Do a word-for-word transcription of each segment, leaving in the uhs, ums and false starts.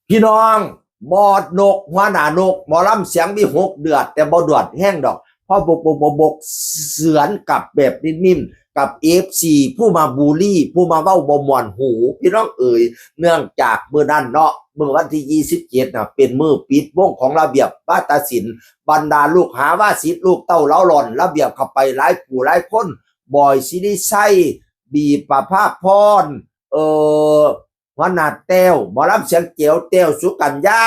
พี่น้อง บอสนก หัวหน้านก หมอลำเสียงวิหก เดือด แต่บ่เดือดแฮงดอก เพราะบกบกบกบก เฉือนกลับแบบนิ่มๆ กับ เอฟซี ผู้มาบูลลี่ ผู้มาเว้าบ่ม่วนหู พี่น้องเอ๋ย เนื่องจากมื้อนั้นเนาะ มื้อวันที่ ยี่สิบเจ็ด น่ะ เป็นมื้อปิดวงของระเบียบวาทศิลป์ บรรดาลูกหาว่าศิษย์ลูกเต้าเล้าหล่อน ระเบียบเข้าไปหลายผู้หลายคน บอย ศิริชัย บี ประภาพร เอ่อ หัวหน้าแต้ว หมอลำเสียงแจ๋ว แต้ว สุกัญญา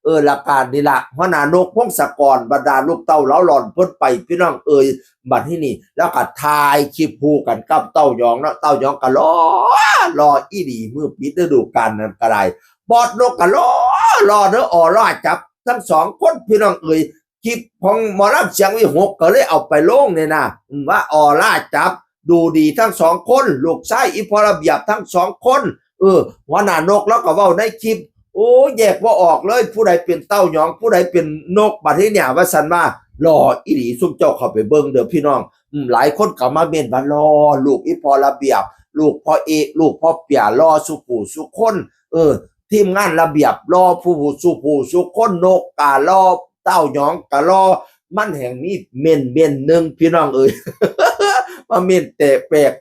เออ แล้วก็นี่ล่ะ หัวหน้านก พงศกร บรรดาลูกเต้าเล้าหล่อนเพิ่นไป พี่น้องเอ๋ย บัดที่นี่ แล้วก็ถ่ายคลิปคู่กันกับเต้ายองเนาะ เต้ายองก็หล่อ หล่ออีหลี มื้อปิดฤดูกาลนั้นก็ได้ บอสนกก็หล่อ หล่อเด้อ ออร่าจับทั้งสองคน พี่น้องเอ๋ย คลิปของหมอลำเสียงวิหก ก็เลยเอาไปลงเนี่ยนะ อืม ว่าออร่าจับ ดูดีทั้งสองคน ลูกชายอีพ่อระเบียบทั้งสองคน เออ หัวหน้านกแล้วก็เว้าในคลิป โอ้ แยกบ่ออกเลย ผู้ใดเป็นเต้ายอง ผู้ใดเป็นนก บัดนี้เนี่ย ว่าซั่นว่า หล่ออีหลี ซุมเจ้าเข้าไปเบิ่งเด้อพี่น้อง อืม หลายคนก็มาเม้นว่าหล่อ ลูกอีพ่อระเบียบ ลูกพ่อเอก ลูกพ่อเปีย หล่อสู่ผู้สู่คน เออ ทีมงานระเบียบหล่อผู้สู่ผู้สู่คน นกก็หล่อ เต้ายองก็หล่อ มันแห่งมีเม้นเม้นหนึ่ง พี่น้องเอ๋ย มาเม้นแตกแปลก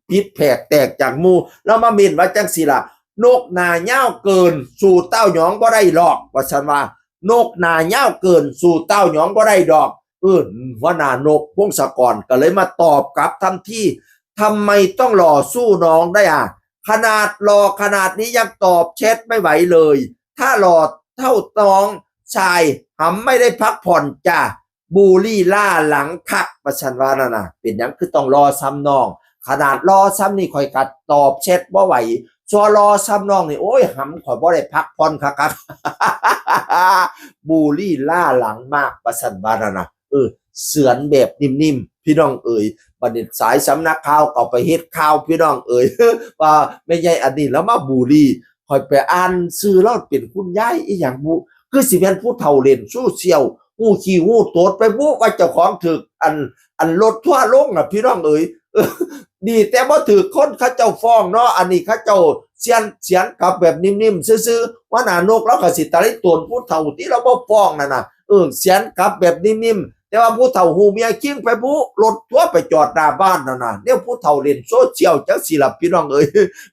ผิดแผกแตกจากหมู่ แล้วมาเม้นว่าจังซี่ล่ะ นกหน้ายาวเกิน สู้เต้ายองบ่ได้หรอก ว่าซั่นว่า นกหน้ายาวเกิน สู้เต้ายองบ่ได้ดอก เออ หัวหน้านก พงศกร ก็เลยมาตอบกลับทันที ทำไมต้องหล่อสู้น้องได้อ่ะ ขนาดหล่อขนาดนี้ยังตอบแชทไม่ไหวเลย ถ้าหล่อเท่าน้องชาย หำไม่ได้พักผ่อนจ้ะ บูลลี่ล้าหลังคัก ว่าซั่นว่านั่นน่ะ เป็นหยังคือต้องหล่อส่ำน้อง ขนาดหล่อส่ำนี่ข้อยก็ตอบแชทบ่ไหว ซัวหล่อส่ำน้องนี่ โอ้ย หำข้อยบ่ได้พักผ่อนคักๆ บูลลี่ล้าหลังมาก ว่าซั่นว่านั่นน่ะ เออ เฉือนแบบนิ่มๆ พี่น้องเอ๋ย บัดนี้สายสำนักข่าวก็เอาไปเฮ็ดข่าว พี่น้องเอ๋ย ว่าแม่ใหญ่อันนี้แล้วมาบูลลี่ ข้อยไปอ่านชื่อแล้วเป็นคุณยายอีหยังบุ คือสิแม่นผู้เฒ่าเล่นโซเชียล ฮู้ขี้ฮู้โตดไปบุ ว่าเจ้าของถืกอัน อันรถทัวร์ลงน่ะ พี่น้องเอ๋ย เออ ดีแต่บ่ถืกคนเขาเจ้าฟ้องเนาะ อันนี้เขาเจ้าเสียน เสียนกลับแบบนิ่มๆ ซื่อๆ หัวหน้านกแล้วก็สิตะลิโตนผู้เฒ่าที่เราบ่ฟ้องนั่นน่ะ เออ เสียนกลับแบบนิ่มๆ แต่ว่าผู้เฒ่าฮู้เมียคิงไปบุ รถทัวร์ไปจอดหน้าบ้านนั่นน่ะ เนี่ยผู้เฒ่าเล่นโซเชียลจังซี่ล่ะ พี่น้องเอ๋ย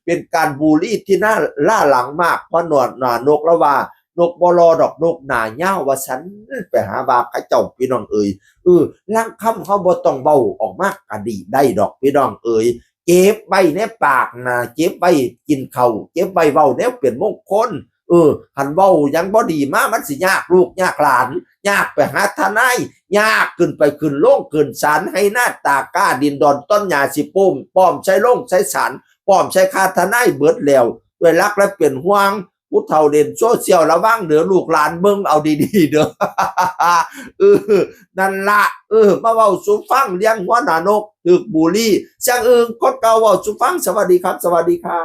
เป็นการบูลลี่ที่น่าล้าหลังมาก เพราะหนวดหน้านกแล้วว่า นกบ่หล่อดอก นกหน้ายาว ว่าซั่น ไปหาว่าเขาเจ้า พี่น้องเอ๋ย เออ ลางคำเฮาบ่ต้องเว้าออกมาก็ดีได้ดอก พี่น้องเอ๋ย เก็บไว้ในปากนะ เก็บไว้กินข้าว เก็บไว้เว้าแนวเป็นมงคล เออ คันเว้าหยังบ่ดีมา มันสิยากลูกยากหลาน ยากไปหาทนาย ยากขึ้นไปขึ้นโรงขึ้นศาล ไฮ่นาตากล้าดินดอนต้นหญ้าสิโป้ม ป้อมใส่โรงใส่ศาล ป้อมใส่ค่าทนายเบิดแล้ว ด้วยหลักและเป็นห่วง ผู้เฒ่าเล่นโซเชียลระวังเด้อ ลูกหลานเบิ่งเอาดีๆ เด้อ เออ นั่นละ เออ มาเว้าสู่ฟังเรื่องหัวหน้านกถืกบูลลี่ เสียงอึ่งคนเก่าเว้าสู่ฟัง สวัสดีครับ สวัสดีครับ